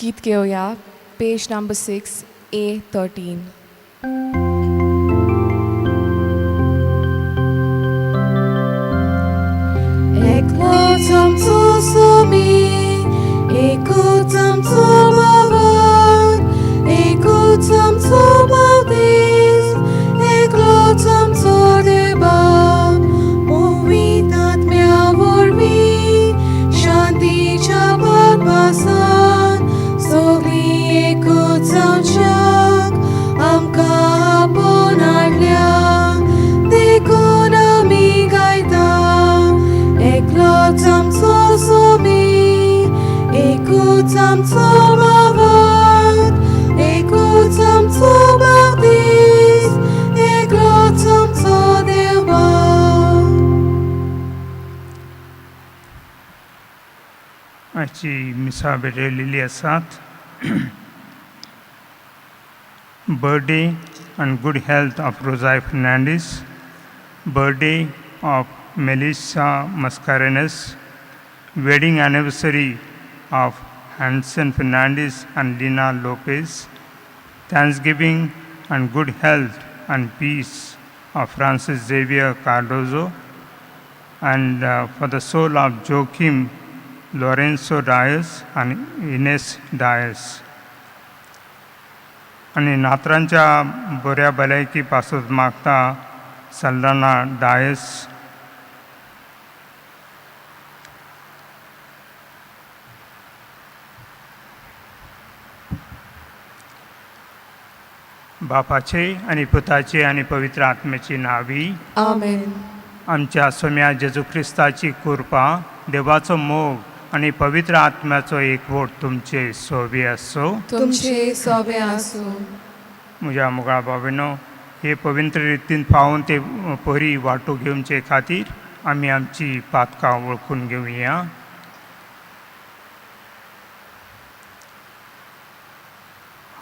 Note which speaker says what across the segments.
Speaker 1: गीत घेवया पेज number 6 A13. एकलोच आमचो स्वामी, एकूच आमचो बाबा, एकूच आमचो बाप्तीस, एकलोच आमचो देवा, पवित्र आत्म्या वरवीं शांतीच्या बापासान सगळीं एकूच जावच्याक आमकां आपोवन हाडल्या, देखून आमी गायता. एकलोच आमचो स्वामी, एकूच आमचो बाबा, एकूच आमचो बाप्तीस, एकलोच आमचो देवा.
Speaker 2: आजची मिसा भेटयलेली आसात. Birthday and good health of Rosai Fernandez, birthday of Melissa Mascarenas, wedding anniversary of Hanson Fernandez and Lina Lopez, Thanksgiving and good health and peace of Francis Xavier Cardozo, and for the soul of Joachim Lorenzo Dias and Ines Dias. आनी नातरांच्या बऱ्या भलायकी पासत मागता सल्लाना डायस. बापाचे आनी पुताचे आनी पवित्र आत्म्याची नावी.
Speaker 1: आमेन.
Speaker 2: आमच्या सोम्या जेजू क्रिस्ताची कृपा, देवाचो मोग आनी पवित्र आत्म्याचो एकवट तुमचे सोबी आसो.
Speaker 1: तुमचे सोबे आसूं.
Speaker 2: म्हज्या मोगाळ भाविनो, हे पवित्र रितीन पावून ते परी वांटो घेवचे खातीर आमी आमची पातकां वळखून घेवया.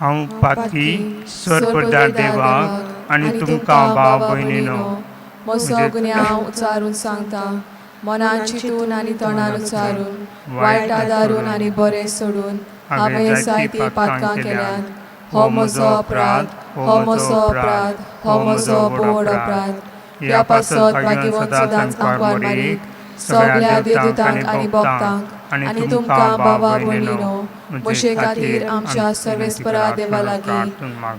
Speaker 2: हांव पातकी सर्पदार देवाक आनी तुमकां भाव भयणीनो
Speaker 1: म्हजो गुन्यांव उचारून सांगता. मनान चिंतून आनी तोंडान उचारून, वायट आदारून आनी बरें सोडून हांवें जायतीं पातकां केल्यांत. हो म्हजो अपराध, हो म्हजो अपराध, हो म्हजो व्हड अपराध. ह्या पासत भाग्यवंत सदांच आंकवार मारीक, सगल्या देवदूतांक आनी भक्तांक आनी तुमकां बाबा भयणीनो म्हजे खातीर आमच्या सर्वेस्परा देवा लागीं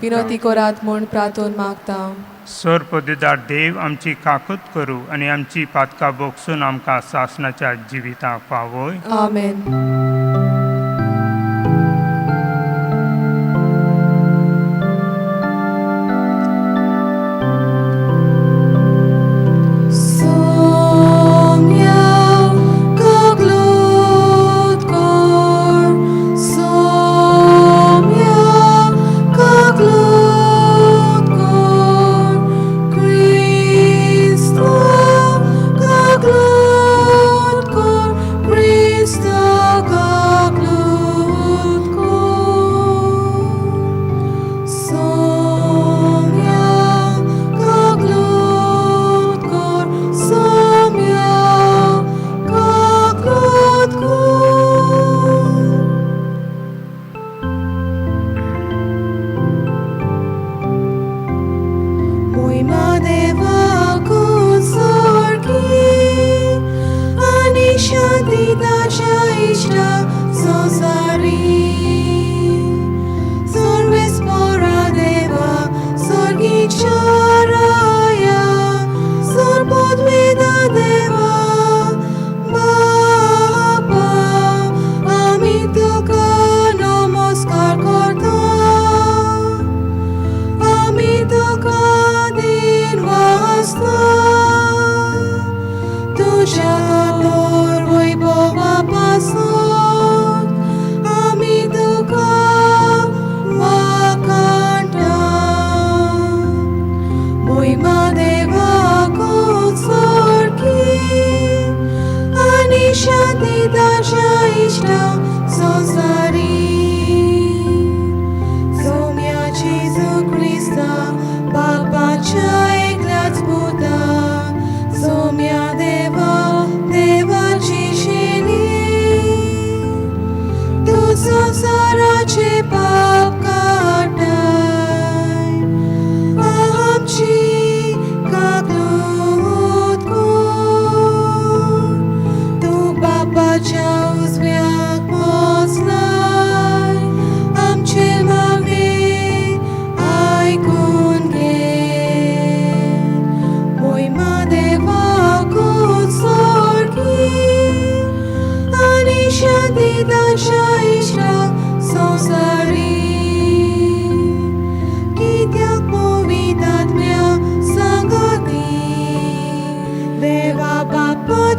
Speaker 1: विनवती करात म्हूण प्रार्थून मागता.
Speaker 2: सर्पदिदार देव आमची काकूत करूं आनी आमची पातकां बोगसून आमकां सासणाच्या जिविताक पावय.
Speaker 1: आमेन. सोम्या कगलूत कर, सोम्या कगलूत कर, क्रिस्ता कगलूत कर, क्रिस्ता कगलूत कर. सोम्या कगलूत कर, सोम्या कगलूत कर. मोहिमा देवाकू सारकी आनी शांती ताच्या इश्टा संवसारी. सर्वेस्परा देवा, सर्गीच्या राया, सर्वपदवेदा देवा बापा, आमी तुका नमस्कार करता, आमी तुका दिन वाचता. तुज्या आदर वैभवा पासत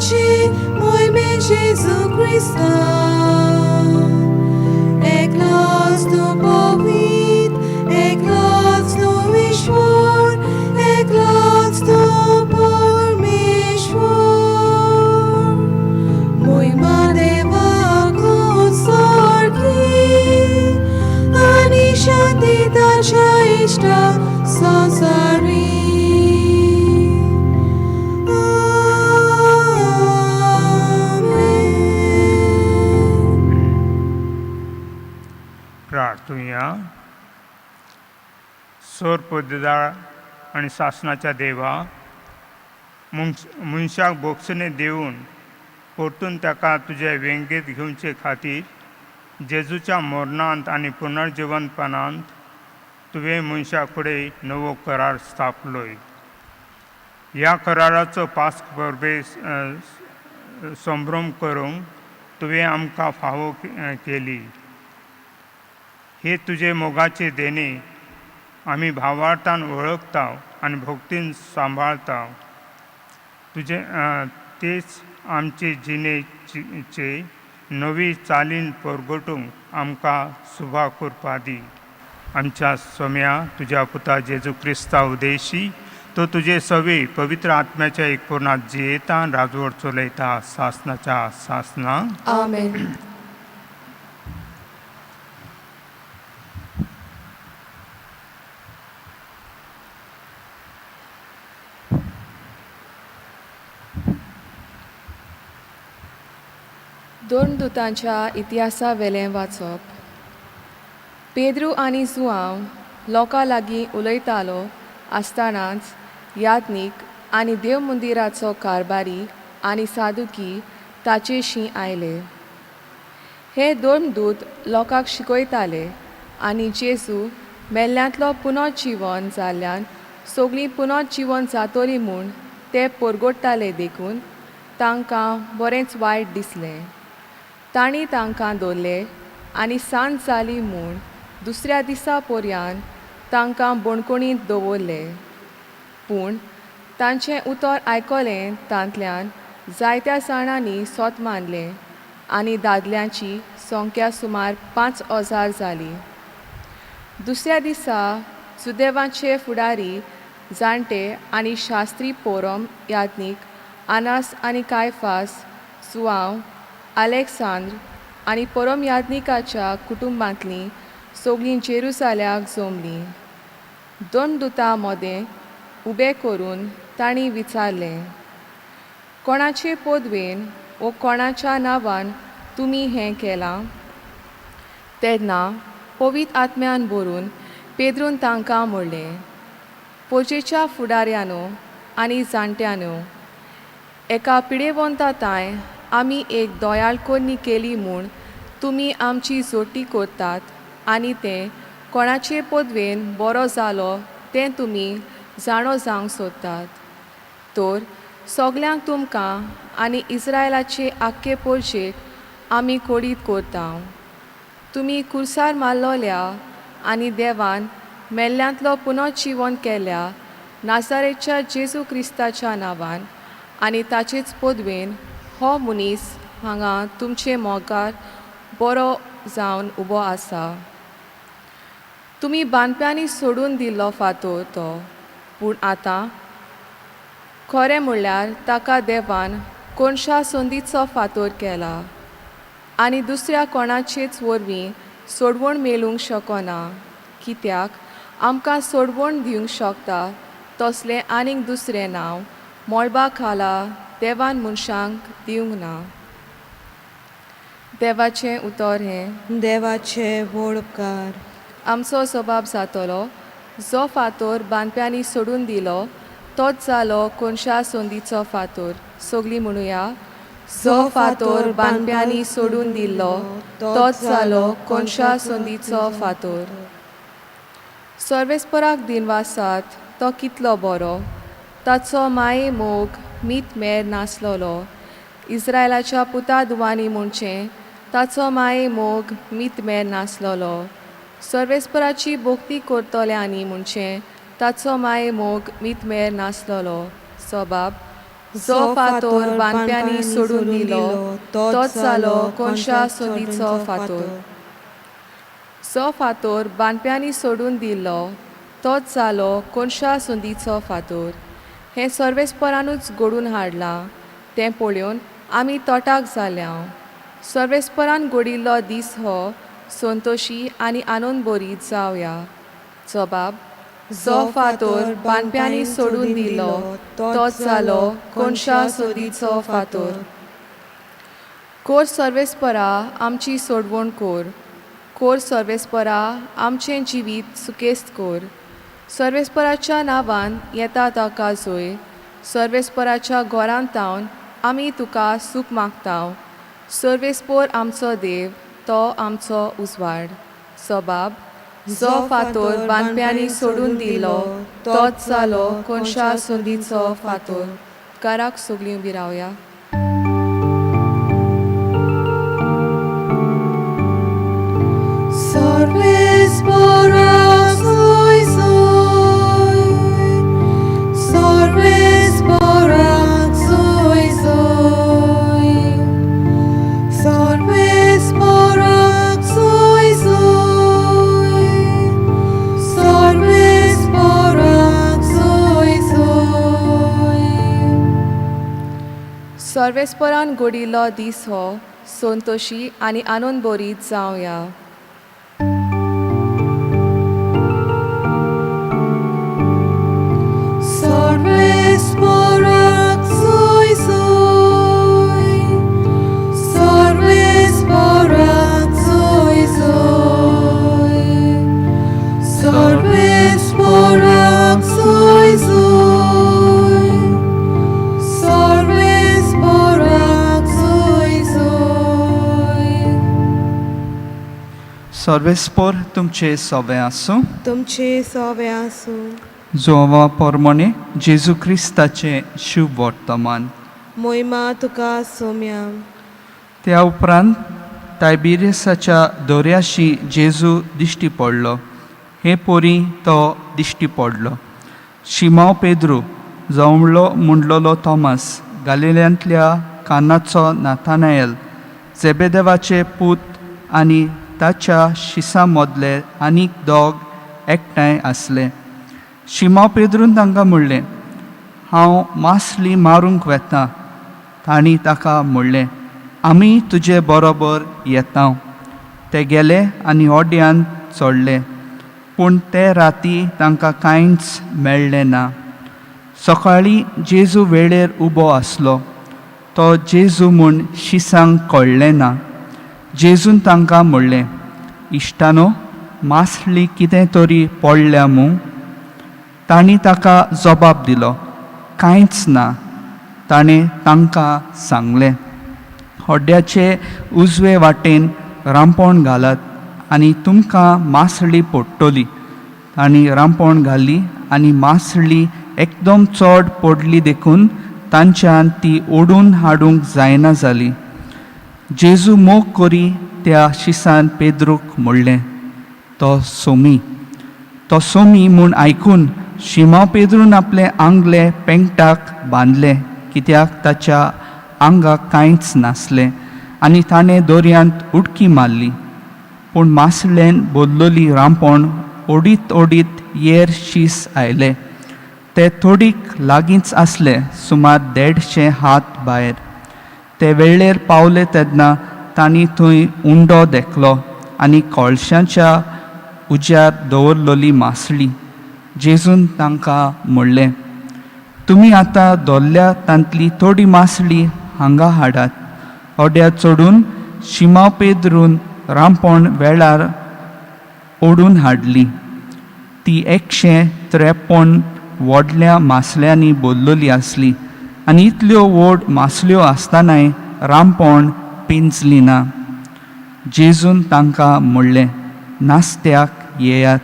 Speaker 1: देवाचे मोहिमे जेजू क्रिस्ता एकलोच तूं पवित्र एकलोच तूं ईश्वर एकलोच तूं परमेश्वर मोहिमा देवाकूच सारकी आनी शांती ताच्या इश्टा संवसारी. आमेन.
Speaker 2: प्रार्थुया. सोर पद्ददार आनी सासणाच्या देवा, मनशाक भोगसणे दिवन परतून ताका तुजे वेंगेंत घेवचे खातीर जेजूच्या मरणांत आनी पुनर्जिवंतपणांत तुवें मनशा फुडें नवो करार स्थापलोय. ह्या कराराचो पास्क परबे संभ्रम करूंक तुवें आमकां फावो केली. हे तुजे मोगाचे देणे आमी भावार्थान वळखता आनी भक्तीन सांबाळता. तुजे तेच आमचे जिणेचे नवी चालीन परगटूंक आमकां सुभा करपा दी. आमच्या सोम्या तुज्या पुता जेजू क्रिस्ता उदेशी तो तुजे सवे पवित्र आत्म्याच्या एकपूर्णात जियेता राजवट चलयता सासनाच्या सासना.
Speaker 1: आमेन. दोन दुतांच्या इतिहासा वेलें वाचप. पेद्रू आनी जुआंव लोकां लागीं उलयतालो आसतनाच याज्ञीक आनी देवमंदिराचो कारभारी आनी सादुकी ताचेशीं आयले. हे दोन दूत लोकांक शिकयताले आनी जेजू मेल्ल्यांतलो पुनर्जिवन जाल्ल्यान सगळीं पुनर्जिवन जातलीं म्हूण ते परगट्टाले देखून तांकां बरेंच वायट दिसलें. तांणी तांकां दवरले आनी सांज जाली म्हूण दुसऱ्या दिसा पर्यान तांकां बणकोणींत दवरले. पूण तांचें उतर आयकलें तांतल्यान जायत्या जाणांनी सोत मानलें आनी दादल्यांची संख्या सुमार 5000 जाली. दुसऱ्या दिसा जुदेवांचे फुडारी जाणटे आनी शास्त्री पोरम याज्ञीक आनास आनी कायफास जुआंव आलेक्सांद्र आनी परम याज्ञिकाच्या कुटुंबांतलीं सगळीं जेरुजाल्याक जमलीं. दोन दुतां मदें उबे करून तांणी विचारलें, कोणाचे पदवेन वो कोणाच्या नांवान तुमी हें केलां? तेन्ना पवित्र आत्म्यान भरून पेद्रून तांकां म्हणलें, पोजेच्या फुडाऱ्यानो आनी जाणट्यानो, एका पिडेवंता तांय आमी एक दोयाळ करणी केली म्हूण तुमी आमची जोटी करतात आनी तें कोणाचे पदवेन बरो जालो तें तुमी जाणो जावंक सोदतात. तर सगल्यांक तुमकां आनी इस्रायलाचे आख्खे पोरशेक आमी कोडीत करता. तुमी कुर्सार मारलोल्या आनी देवान मेल्ल्यांतलो पुनर्जिवन केल्या नाजारेच्या जेजू क्रिस्ताच्या नांवान आनी ताचेच पदवेन हो मनीस हांगा तुमचे मोगार बरो जावन उबो आसा. तुमी बांदप्यांनी सोडून दिल्लो फातोर तो, पूण आतां खरें म्हणल्यार ताका देवान कोनशा संदीचो फातोर केला आनी दुसऱ्या कोणाचेच वरवीं सोडवण मेळूंक शकना, कित्याक आमकां सोडवण दिवंक शकता तसलें आनीक दुसरें नांव मळबा खाला देवान मनशांक दिवंक ना. देवाचें उतर हें.
Speaker 3: देवाचे व्हड उपकार.
Speaker 1: आमचो सबाब जातलो. जो फातोर बांदप्यांनी सोडून दिलो तोच जालो कोनशा संदीचो फातोर. सगळीं म्हणुया, जो फातोर बांदप्यांनी सोडून दिल्लो तोच जालो कोनशा संदीचो फातोर. सर्वेस्पराक दिनवासात, तो कितलो बरो, ताचो माये मोग मीत मेर नासलोलो. इस्रायलाच्या पुता दुवांनी म्हणचें, ताचो माये मोग मीत मेर नासलोलो. सर्वेस्पराची भक्ती करतल्यांनी म्हणचें, ताचो माये मोग मीत मेर नासलोलो. सबाब जो फातोर बांदप्यांनी सोडून दिलो तोच जालो कोनशा संदीचो फातोर. जो फातोर बांदप्यांनी सोडून दिलो तोच जालो कोनशा संदीचो फातोर. हें सर्वेस्परानूच घडून हाडलां तें पळोवन आमी तोटाक जाल्या. सर्वेस्परान घडिल्लो दीस हो संतोशी आनी आनंद बरीत जावया. जबाब जो फातोर बांदप्यांनी सोडून दिलो तोच जालो कोनशा संदीचो फातोर. कोर सर्वेस्परा आमची सोडवण कोर. कोर सर्वेस्परा आमचें जिवीत सुकेस्त कोर. सर्वेस्पराच्या नांवान येता ताका जोय. सर्वेस्पराच्या घरांत तावन आमी तुका सूख मागता. सर्वेस्पोर आमचो देव तो आमचो उजवाड. सबाब जो फातोर बांदप्यांनी सोडून दिलो तोच जालो कोनशा संदीचो फातोर. घराक सगळीं उबी रावया.
Speaker 3: Sarvespora soy soy, Sarvespora soy soy, Sarvespora soy soy, Sarvespora soy soy.
Speaker 1: सर्वेस्परान घडिल्लो दीस हो संतोशी आनी आनंद बरीत जावया.
Speaker 3: Sarvespora soy soy, Sarvespora soy soy, Sarvespora soy soy, Sarvespora soy soy.
Speaker 4: सर्वेस्पोर तुमचे सोवे आसूं.
Speaker 3: तुमचे सोवे आसूं.
Speaker 4: जोवा पोरमोणे जेजू क्रिस्ताचें शुभ वर्तमान.
Speaker 3: मोहिमा तुका सोम्या.
Speaker 4: त्या उपरांत तायबिरियसाच्या दोऱ्याशी जेजू दिश्टी पडलो. हे पोरी तो दिश्टी पडलो. शिमाव पेद्रू जवळलो मुंडलोलो थॉमस, गालिल्यांतल्या कानाचो नाथानायल, जेबेदेवाचे पूत आनी ताच्या शिसां मदले आनीक दोग एकठांय आसले. शिमाव पेद्रून तांकां म्हणलें, हांव मासली मारूंक वेता. तांणी ताका म्हणलें, आमी तुजे बरोबर येता. ते गेले आनी होड्यान चडले, पूण ते राती तांकां कांयच मेळ्ळें ना. सकाळीं जेजू वेळेर उबो आसलो. तो जेजू म्हूण शिसांक कळ्ळें ना. जेजून तांकां म्हणलें, इश्टानो, मासली कितें तरी पडल्या मूं? तांणी ताका जबाब दिलो, कांयच ना. ताणें तांकां सांगलें, होड्याचे उजवे वाटेन रांपोण घालात आनी तुमकां मासळी पडटली. तांणी रांपोण घाली आनी मासळी एकदम चड पडली देखून तांच्यान ती ओडून हाडूंक जायना जाली. जेजू मोग करी त्या शिसान पेद्रूक म्हणलें, तो सोमी. तो सोमी म्हूण आयकून शिमाव पेद्रून आपलें आंगलें पेंकटाक बांदलें, कित्याक ताच्या आंगाक कांयच नासलें, आनी ताणें दर्यांत उडकी मारली. पूण मासळेन बोल्लोली रांपोण ओडीत ओडीत येर शीस आयले. ते थोडीक लागींच आसले, सुमार 150 हात भायर. ते वेळेर पावले तेन्ना तांणी थंय उंडो देखलो आनी कोळशांच्या उज्यार दवरलेली मासळी. जेजून तांकां म्हणलें, तुमी आतां धरल्या तांतली थोडी मासळी हांगा हाडात. होड्यार चडून शिमाव पेद्रून रांपोण वेळार ओडून हाडली. ती 153 व्हडल्या मासळ्यांनी भरलेली आसली आनी इतल्यो व्हड मासल्यो आसतनाय रांपोण पिंजली ना. जेजून तांकां म्हणलें, नास्त्याक येयात.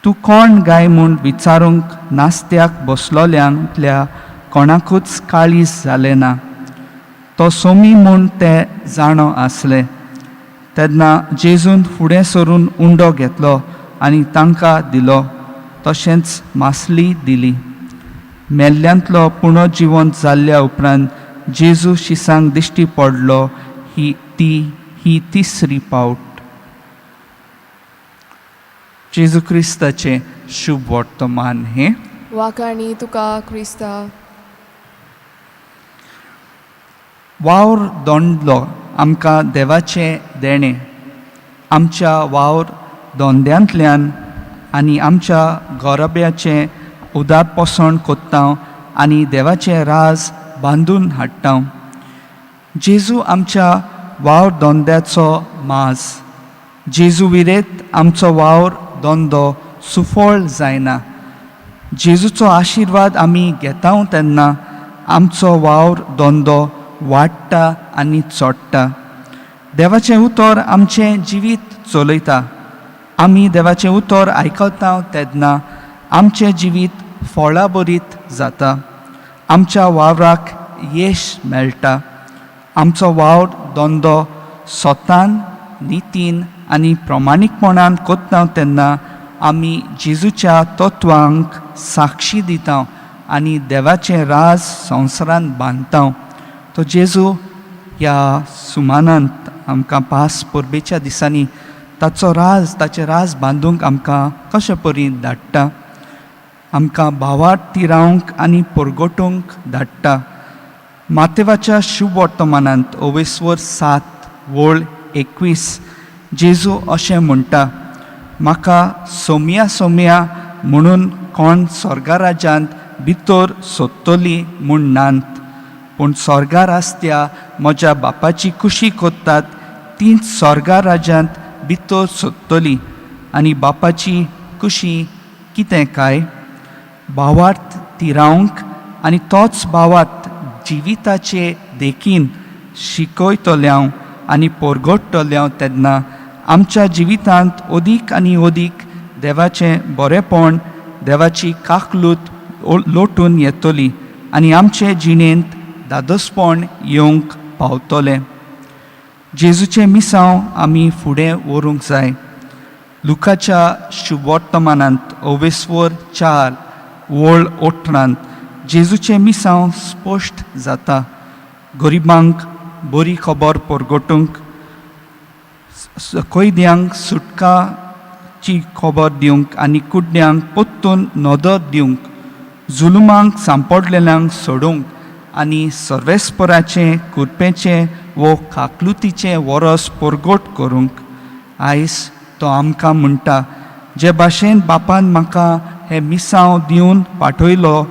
Speaker 4: तूं कोण गाय म्हूण विचारूंक नास्त्याक बसलोल्यांतल्या कोणाकूच काळीज जालें ना. तो सोमी म्हूण ते जाणो आसले. तेन्ना जेजून फुडें सरून उंडो घेतलो आनी तांकां दिलो, तशेंच मासली दिली. मेल्ल्यांतलो पुनर्जिवंत जाल्ल्या उपरांत जेजू शिसांक दिश्टी पडलो ही ती ही तिसरी पावट. जेजू क्रिस्ताचें शुभ वर्तमान हें.
Speaker 1: वाखाणी तुका क्रिस्ता.
Speaker 4: वावर दोंडलो आमकां देवाचें देणें. आमच्या वावर धंद्यांतल्यान आनी आमच्या गोरब्याचें उदारपोसण कोत्ता आनी देवाचें राज बांदून हाडटा. जेजू आमच्या वावर धंद्याचो माज. जेजू विरेत आमचो वावर धंदो सुफळ जायना. जेजूचो आशिर्वाद आमी घेता तेन्ना आमचो वावर धंदो वाडटा आनी चोडटा. देवाचें उतर आमचें जिवीत चलयता. आमी देवाचें उतर आयकता तेन्ना आमचें जिवीत फळाबरीत जाता. आमच्या वावराक येश मेळटा. आमचो वावर धंदो स्वतान नितीन आनी प्रमाणीकपणान कोत्ता तेन्ना आमी जेजूच्या तत्वांक साक्षी दिता आनी देवाचें राज संवसारांत बांदता. तो जेजू ह्या सुमानांत आमकां पास परबेच्या दिसांनी ताचो राज ताचें राज बांदूंक आमकां कशें परी धाडटा. आमकां भावार्थ रावंक आनी परगटूंक धाडटा. मातेवाच्या शुभ वर्तमानांत ओवेस्वर 7:21 जेजू अशें म्हणटा, म्हाका सोमया सोमया म्हणून कोण स्वर्गा राज्यांत भितर सोदतली म्हूण नात, पूण स्वर्गार आसत्या म्हज्या बापाची खुशी कोत्तात तींच स्वर्गा राज्यांत भितर सोदतली. आनी बापाची खुशी कितें काय? भावार्थ तिरावंक आनी तोच भावार्थ जिविताचे देखीन शिकयतल्यांव आनी परगटतल्यांव तेन्ना आमच्या जिवितांत अदीक आनी अदीक देवाचें बरेंपण देवाची काकलूत लोटून येतली आनी आमचे जिणेंत दादोसपण येवंक पावतलें. जेजूचें मिसांव आमी फुडें व्हरूंक जाय. लुकाच्या शुभवर्तमानांत ओवेस्वर 4:18 जेजूचें मिसांव स्पश्ट जाता. गरिबांक बरी खबर परगटूंक, कैद्यांक सुटकाची खबर दिवंक आनी कुड्ड्यांक परतून नदर दिवंक, जुलुमांक सांपडलेल्यांक सोडूंक आनी सर्वेस्पराचें कुरपेचें वो काकलुतीचें वरस परगट करूंक. आयज तो आमकां म्हणटा, जे भाशेन बापान म्हाका हें मिसांव दिवन पाठयलो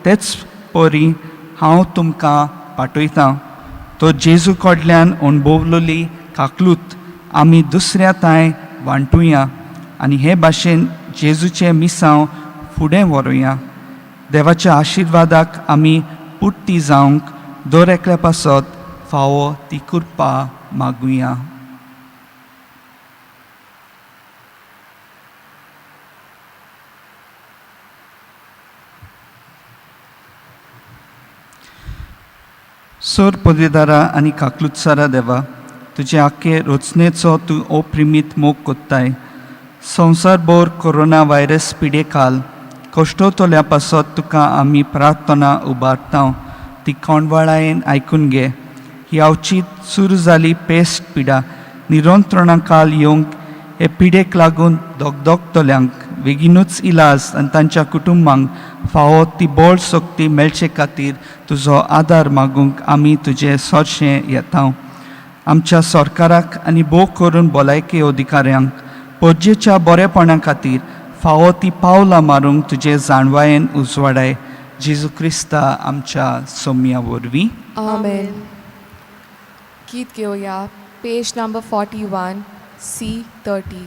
Speaker 4: तेच परी हांव तुमकां पाठयतां. तो जेजू कडल्यान अणभवलेली काकलूत आमी दुसऱ्या तांय वांटुया आनी हे भाशेन जेजूचें मिसांव फुडें व्हरुया. देवाच्या आशिर्वादाक आमी पुर्ती जावंक दर एकल्या पासत फावो ती कृपा मागुया. सोर पदवेदारा आनी काकलुत्सारा देवा, तुजे आख्खे रचनेचो तूं अप्रिमीत मोग कोत्ताय. संवसारभर कोरोना व्हायरस पिडेकाल कश्टवतल्या पासत तुका आमी प्रार्थना उबारता, ती कोंडवाळायेन आयकून घे. ही अवचीत सुरू जाली पेस्ट पिडा निरंत्रणाकाल येवंक हे पिडेक लागून दगदगतल्यांक बेगीनूच इलाज आनी तांच्या कुटुंबांक फावो ती बळ शक्ती मेळचे खातीर तुजो आदार मागूंक आमी तुजे सरशें येता. आमच्या सरकाराक आनी भोव करून भलायकी अधिकाऱ्यांक परजेच्या बरेपणा खातीर फावो ती पावलां मारूंक तुजे जाणवायेन उजवाडाय. जेजू क्रिस्ता आमच्या सोम्या वरवीं.
Speaker 1: आमेन. गीत घेवया पेज नंबर 41 C30.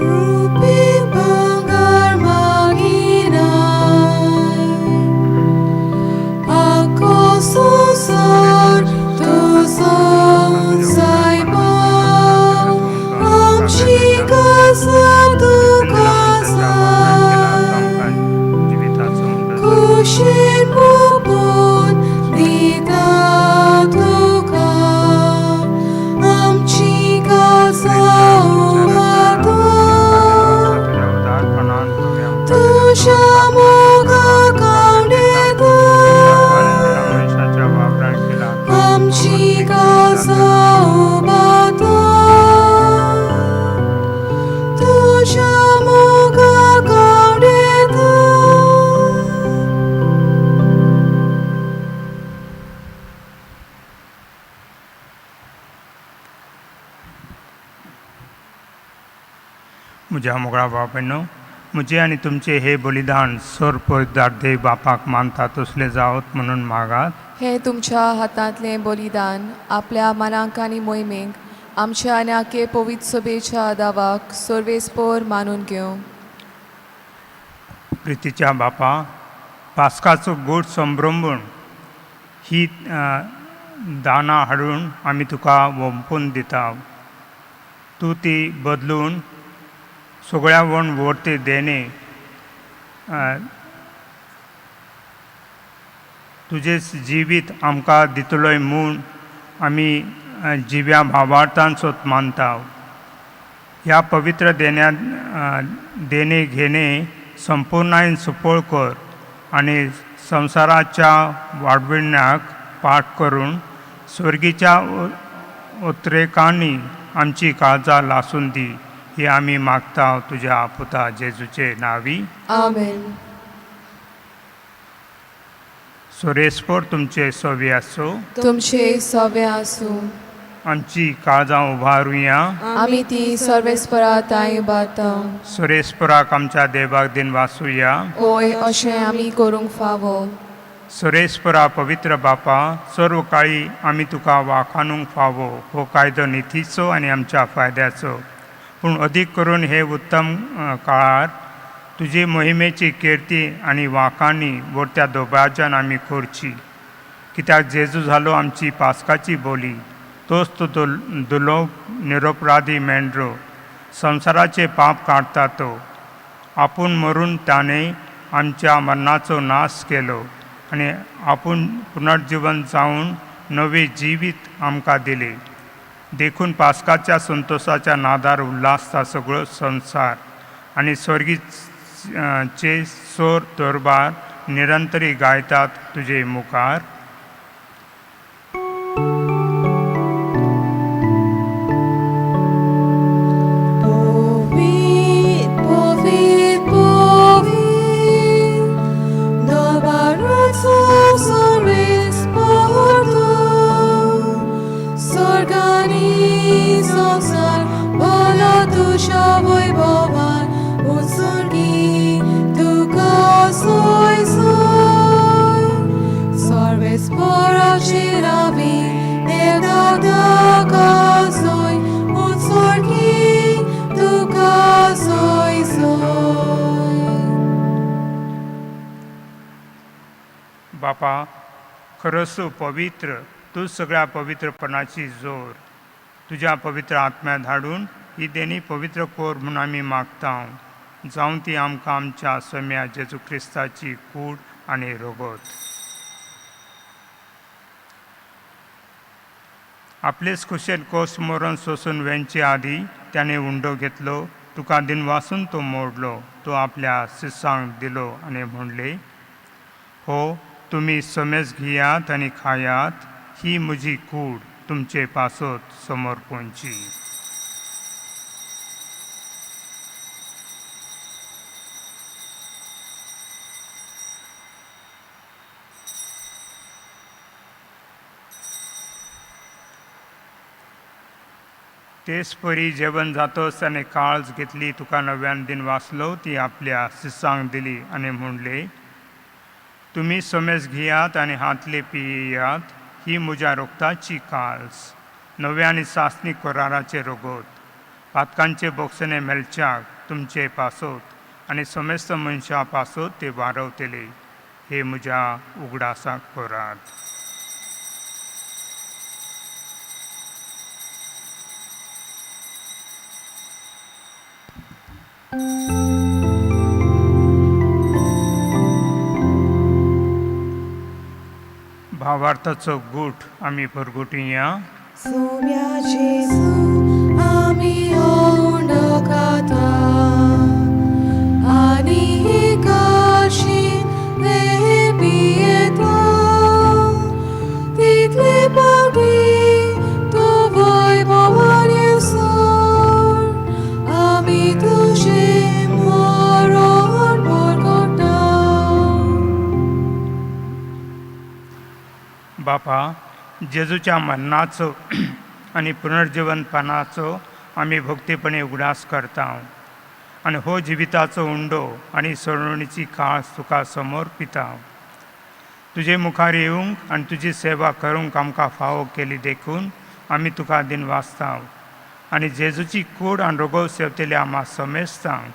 Speaker 3: रुपी भांगर मागिनाय आखो संवसार तुजो सायबा, आमची गरज तुका जाय.
Speaker 2: म्हज्या मोगळा बापायनो, म्हजें आनी तुमचें हें बलिदान सर पवित्र देव बापाक मानता तसलें जावत म्हणून मागात.
Speaker 1: हें तुमच्या हातांतलें बलिदान आपल्या मनाक आनी मोहिमेक आमच्या आनी आखे पवित्र सभेच्या दावाक सर्वेस्पोर मानून घेवं.
Speaker 2: प्रितीच्या बापा, पास्काचो गोड संभ्रमून ही दानां हाडून आमी तुका वोंपून दिता. तूं ती बदलून सगळ्या वण व्हरती देणे तुजें जिवीत आमकां दितलोय म्हूण आमी जिव्या भावार्थान सोत मानता. ह्या पवित्र देण्या देणे घेणे संपुर्णायेन सुपळ कर आनी संवसाराच्या वाडविण्याक पाठ करून स्वर्गीच्या उतरेकांनी आमची काळजां लासून दी. ही आमी मागता तुज्या पुता जेजूचे नांवी.
Speaker 1: आमेन.
Speaker 2: सोरेस्पोर तुमचे सोवी आसूं.
Speaker 1: तुमचे सवे आसूं.
Speaker 2: आमची काळजां उबारुया.
Speaker 1: आमी ती सर्वेस्परा तांय उबारता.
Speaker 2: सोरेस्पराक आमच्या देवाक दिन वासुया.
Speaker 1: ओय, अशें आमी करूंक फावो.
Speaker 2: सुरेश्वरा पवित्र बापा, सर्व काळी आमी तुका वाखाणूंक फावो. हो कायदो नितीचो आनी आमच्या फायद्याचो, पूण अदीक करून हे उत्तम काळार तुजी मोहिमेची किर्ती आनी वाखाणी वरत्या दोबाज्यान आमी करची. कित्याक जेजू जालो आमची पास्काची बोली, तोच तो दुलो निरोपराधी मेंढरो, संवसाराचे पाप काडटा तो. आपूण मरून ताणें आमच्या मरणाचो नाश केलो आनी आपूण पुनर्जिवन जावन नवें जिवीत आमकां दिलें. देखून पास्काच्या संतोशाच्या नादार उल्हासता सगळो संवसार आनी स्वर्गीचे सोर दरबार निरंतरी गायतात तुजे मुखार.
Speaker 3: Povit, povit, povit, Dobarat soris porto, Sorgani sonsar, bola tusha voivovan, Utsurgi tuka soy soy, Sorves pora chiravi, Devdada soy, Utsurgi tuka soy soy.
Speaker 2: बापा, खरोच तूं पवित्र, तूं सगळ्या पवित्रपणाची जोर. तुज्या पवित्र आत्म्या धाडून ही देणी पवित्र कोर म्हूण आमी मागता. जावं ती आमकां आमच्या सोम्या जेजू क्रिस्ताची कूड आनी रोगोत. आपलेच खुशेन कोस मरण सोसून वेंचे आदी त्याने उंडो घेतलो, तुका दिनवासून तो मोडलो, तो आपल्या शिसांक दिलो आनी म्हणले, हो तुमी समेज घेयात आनी खायात, ही म्हजी कूड तुमचे पासत समर्पणची. तेच परी जेवण जातच ताणें काळज घेतली, तुका नव्यान दिन वाचलो, ती आपल्या शिसांक दिली आनी म्हणले, तुमी समेज घेयात आनी हातले पियेयात, ही म्हज्या रोगताची काळज, नव्या आनी सासणी कराराचे रोगोत, पातकांचे बोगसणे मेळच्याक तुमचे पासत आनी समेस्त मनशां पासत ते वारवतले. हे म्हज्या उगडासाक करात. भावार्थाचो गूट आमी परगुटया.
Speaker 3: सोम्या जेजू आमी उंडो खाता आनी काशी देह पियेता, तितले पावटी तूं वैभवान येवसर आमी तुजें मरण परगटा.
Speaker 2: बापा, जेजूच्या मरणाचो आनी पुनर्जिवनपणाचो आमी भक्तीपणे उगडास करता. आनी हो जिविताचो उंडो आनी सोडवणीची कास तुका समर्पिता. तुजे मुखार येवंक आनी तुजी सेवा करूंक आमकां फावो केली देखून आमी तुका दिनवासता आनी जेजूची कूड आनी रोगोव सेवतल्या आमा समेस्तांक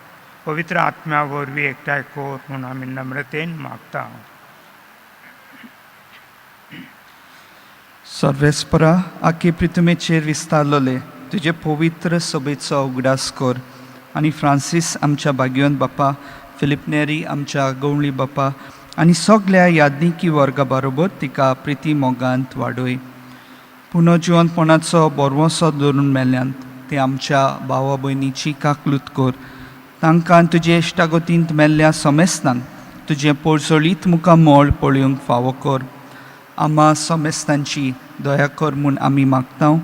Speaker 2: पवित्र आत्म्या वरवीं एकठांय कर म्हूण आमी नम्रतेन मागता.
Speaker 4: सर्वेस्परा आखे प्रितुमेचेर विस्तारलोले तुजे पवित्र सभेचो उगडास कर आनी फ्रांसीस आमच्या भाग्यवंत बापा, फिलीप नेरी आमच्या गवळी बापा आनी सगल्या यादनिकी वर्गा बरोबर तिका प्रिती मोगांत वाडय. पुनर्जिवनपणाचो बरवसो धरून मेल्ल्यान ते आमच्या भावा भयणीची काकलूत कर. तांकां तुजे इश्टागतींत मेल्ल्या समेस्तांक तुजें पोळसोळीत मुखामळ पळोवंक फावो कर. आमा समेस्तांची दया कर म्हूण आमी मागता.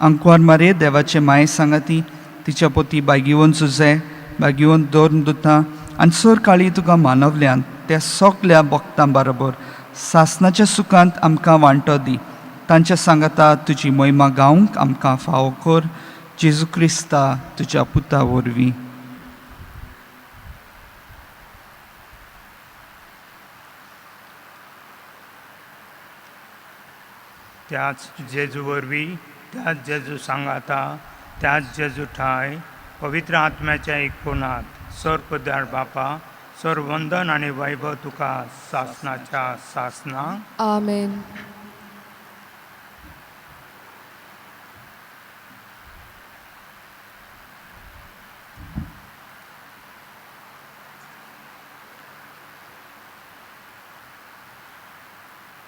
Speaker 4: आंकवार मारे देवाचे माये सांगाती तिच्या पोती बागीवन सुजे बागीवन दवरून दुता आनी सर काळी तुका मानवल्यान त्या सगल्या भक्तां बरोबर सासनाच्या सुखांत आमकां वांटो दी. तांच्या सांगाता तुजी मोहिमा गावंक आमकां फावो कर. जेजू क्रिस्ता तुज्या पुता वरवीं.
Speaker 2: त्याच जेजू वरवीं, त्याच जेजू सांगाता, त्याच जेजू ठाय पवित्र आत्म्याच्या एकपणांत सर्वपदार बापा, सर्वंदन आनी वैभव तुका सासनाच्या सासना.
Speaker 1: आमेन.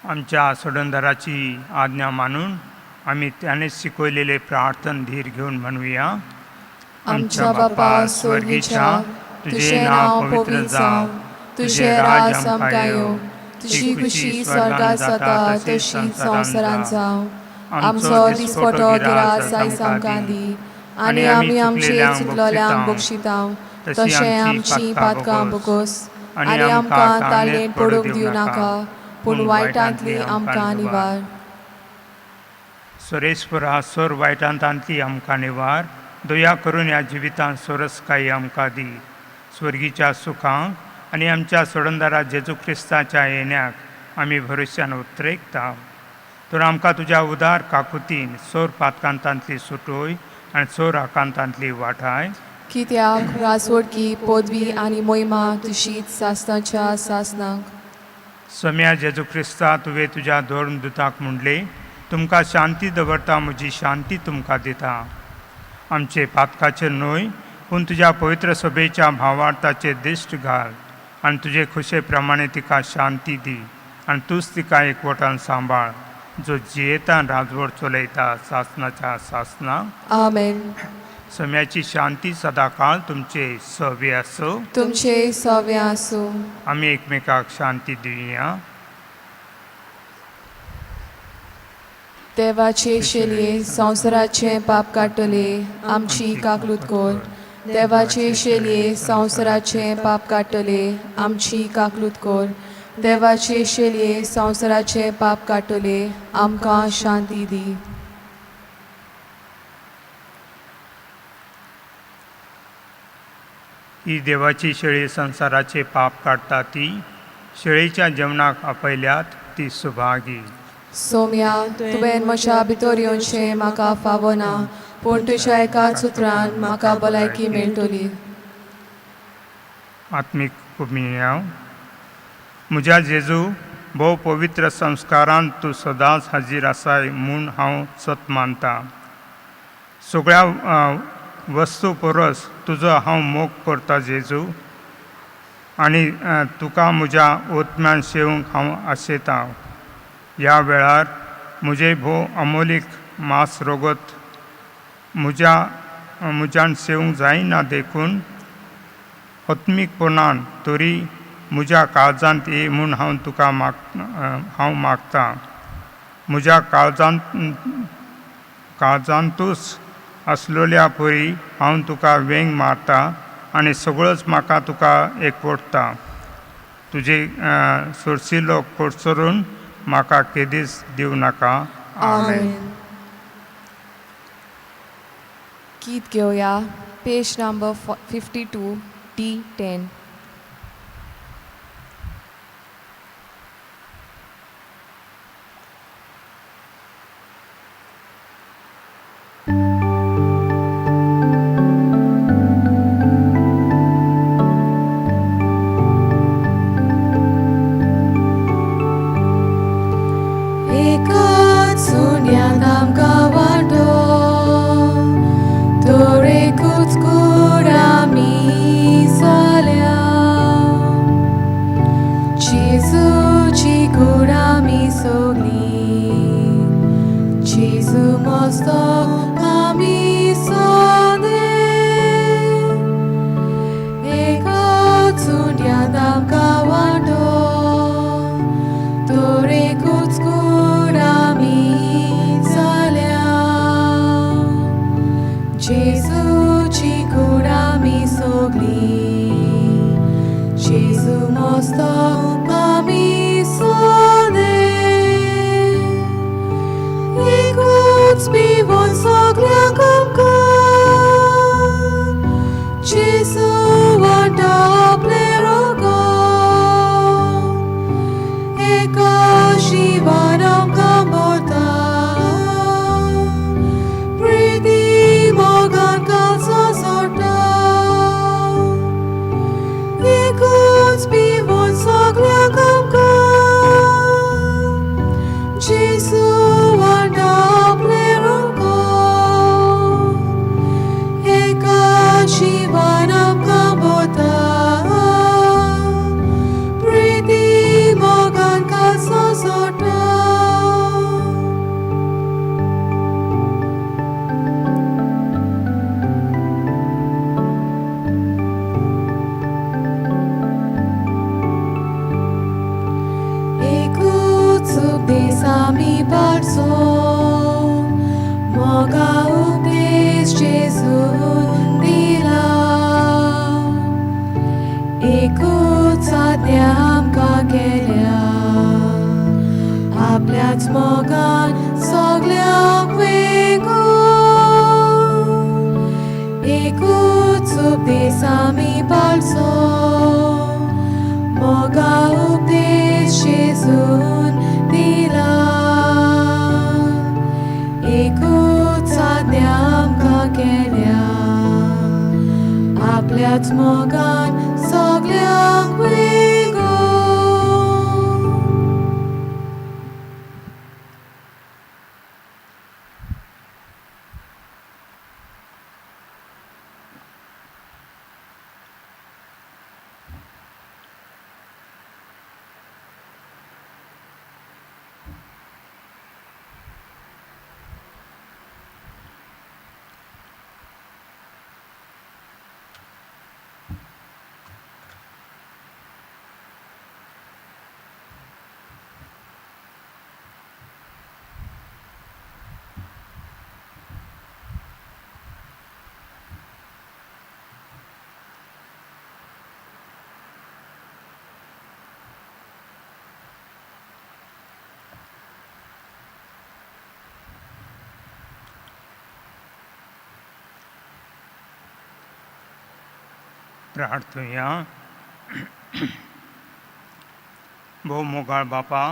Speaker 2: आमच्या सोडणदाराची आज्ञा मानून आमी त्याने शिकवलेले प्रार्थन धीर घेवन म्हणूया.
Speaker 1: आमच्या बापा स्वर्गीच्या, तुझें नांव पवित्र जावं, तुझें राज आमकां येवं, तुजी खुशी स्वर्गात जाता तशी संवसारांत जावं. आमचो दिसपटो गिरास आयज आमकां दी आनी आमी आमचे चुकलोल्यांक बक्षिता तशें आमची पातकां बोगोस आनी आमकां ताळेन पडूंक दिवं नाका, पूण वायटांतली आमकां निवार.
Speaker 2: सुरेश्वरा, सोर वायटांतली आमकां निवार. दया करून ह्या जिवितांत सोरसकाय आमकां दी. स्वर्गीच्या सुखांक आनी आमच्या सोडणदारा जेजू क्रिस्ताच्या येण्याक आमी भरोश्यान उतरेकता. तर आमकां तुज्या उदार काकुतीन सोर पातकांतांतली सुटोय आनी सोर आकांतांतली वाठाय.
Speaker 1: कित्याक रासवडकी पदवी आनी मोहिमा तुशीच सासनाच्या सासनाक.
Speaker 2: सम्या जेजू क्रिस्ता, तुवें तुज्या धर्म दुताक म्हणले, तुमकां शांती दवरता, म्हजी शांती तुमकां दिता. आमचे पातकाचेर न्हय पूण तुज्या पवित्र सभेच्या भावार्थाचेर दिश्ट घाल आनी तुजे खुशे प्रमाणे तिका शांती दी आनी तूंच तिका एकवटान सांबाळ, जो जियेतान राजवट चलयता सासनाच्या सासना.
Speaker 1: आमेन.
Speaker 2: सम्याची शांती सदाकाळ तुमचे सवे आसूं.
Speaker 1: तुमचे सवे आसूं.
Speaker 2: आमी एकमेकाक शांती दिवया.
Speaker 1: देवाचे शेलये संवसाराचें पाप काडटले, आमची काकलूत कर. देवाचे शेलये संवसाराचें पाप काडटले, आमची काकलूत कर. देवाचे शेलये संवसाराचें पाप काडटले, आमकां शांती दी.
Speaker 2: ही देवाची शेळी संवसाराचे पाप काडटा ती शेळीच्या जेवणाक आपयल्यात ती सुभागी.
Speaker 1: सोम्या, तुवें म्हज्या भितर येवचें म्हाका फावना, पूण तुज्या एकाच उतरान म्हाका भलायकी मेळटली.
Speaker 2: आत्मीक कुमियांव. म्हज्या जेजू, भोव पवित्र संस्कारांत तूं सदांच हाजीर आसाय म्हूण हांव सत मानता. सगळ्या वस्तू परस तुजो हांव मोग करता जेजू, आनी तुका म्हज्या ओतम्यान शेवंक हांव आशेतां. ह्या वेळार म्हजें भोव अमोलीक मांस रोगत म्हज्यान सेवंक जायना देखून आत्मीकपणान तरी म्हज्या काळजांत ये म्हूण हांव तुका हांव मागतां. म्हज्या काळजांतूच आसलेल्या परी हांव तुका वेंग मारता आनी सगळोच म्हाका तुका एकवटता. तुजे सोरसिलो कोडसरून म्हाका केदीच दिवं नाका. आमेन.
Speaker 1: आमेन. गीत घेवया. Page number 52, D10.
Speaker 3: एकाच सुन्यांत आमकां वांटो तर एकूच कूड आमी जाल्या जेजूची कूड आमी सगळीं जेजू मस्तक आमी सदें एकाच सुन्यांत आमकां वांटो तर एकूच कूड आमी जाल्या जेजूची कूड आमी सगळीं जेजू मस्तक आमी सदें एकूच पिवन सगळ्यांक आमकां जेजू वांटा आपलें रोगत एका शिवान आमकां भरता प्रिती मोगान कालचो सोडटा एकूच पिवन सगळ्यांक आमकां जेजू वांटा आपलें रोगत एका जिवान आमकां भरता प्रिती मोगान कालचो सोडटा. एकूच उपदेस आमी पाळचो मोगा उपदेश जेजून दिला एकूच आज्ञा आमकां केल्या आपल्याच मोगान सगल्यांक वेगून एकूच उपदेस आमी पाळचो मोगा उपदेश जेजून दिला एकूच आज्ञा आमकां केल्या आपल्याच मोगान सगल्यांक वेगून.
Speaker 2: प्रार्थुया. भोव मोगाळ बापा,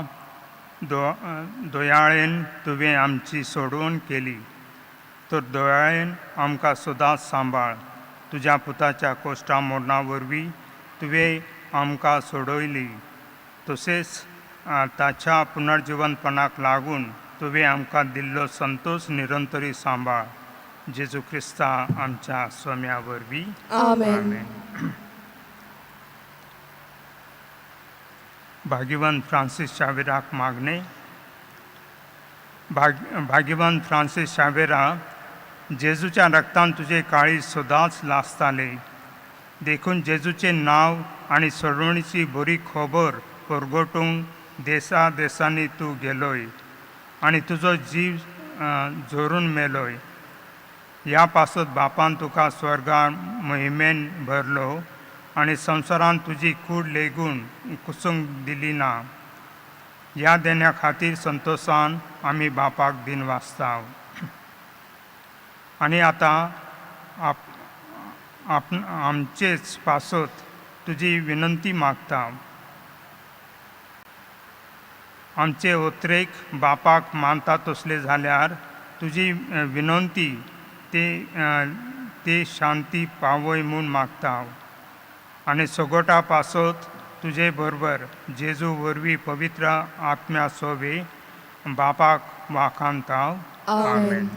Speaker 2: दयाळेन तुवें आमची सोडवण केली तर दयाळेन आमकां सदांच सांबाळ. तुज्या पुताच्या कोश्टा मोडणा वरवीं तुवें आमकां सोडयली, तशेंच ताच्या पुनर्जिवनपणाक लागून तुवें आमकां दिल्लो संतोश निरंतरी सांबाळ. जेजू क्रिस्ता आमच्या स्वाम्या वरवीं.
Speaker 1: आमेन.
Speaker 2: भाग्यवान फ्रांसीस शावेराक मागणे. भाग्यवान फ्रांसीस शावेरा, जेजूच्या रक्तान तुजे काळीज सदांच लासताले, देखून जेजूचें नांव आनी सोडवणीची बरी खबर परगटूंक देसा देसांनी तूं गेलोय आनी तुजो जीव झरून मेलोय. ह्या पासत बापान तुका स्वर्गार मोहिमेन भरलो आनी संवसारांत तुजी कूड लेगून कुसूंक दिली ना. ह्या देण्या खातीर संतोशान आमी बापाक दिन वाचता. आनी आतां आप आमचेच पासत तुजी विनंती मागता. आमचे ओत्रेक बापाक मानता तसले जाल्यार तुजी विनंती ते ते शांती पावय म्हूण मागता आनी सगोटा पासत तुजे बरोबर जेजू वरवीं पवित्र आत्म्या सोवे बापाक वाखानता.
Speaker 1: आमेन.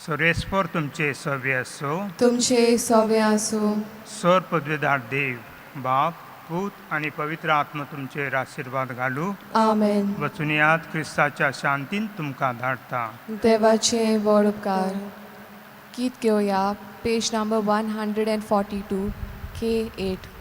Speaker 2: सर्वेस्पर तुमचे सवे आसो.
Speaker 1: तुमचे सवे आसूं.
Speaker 2: सर पदवेदार देव बाप पूत आनी पवित्र आत्मा तुमचेर आशिर्वाद घालू.
Speaker 1: आमेन.
Speaker 2: वचुनयात क्रिस्ताच्या शांतीन तुमकां धाडटा.
Speaker 1: देवाचे व्हड उपकार. गीत घेवया, page number 142, K8.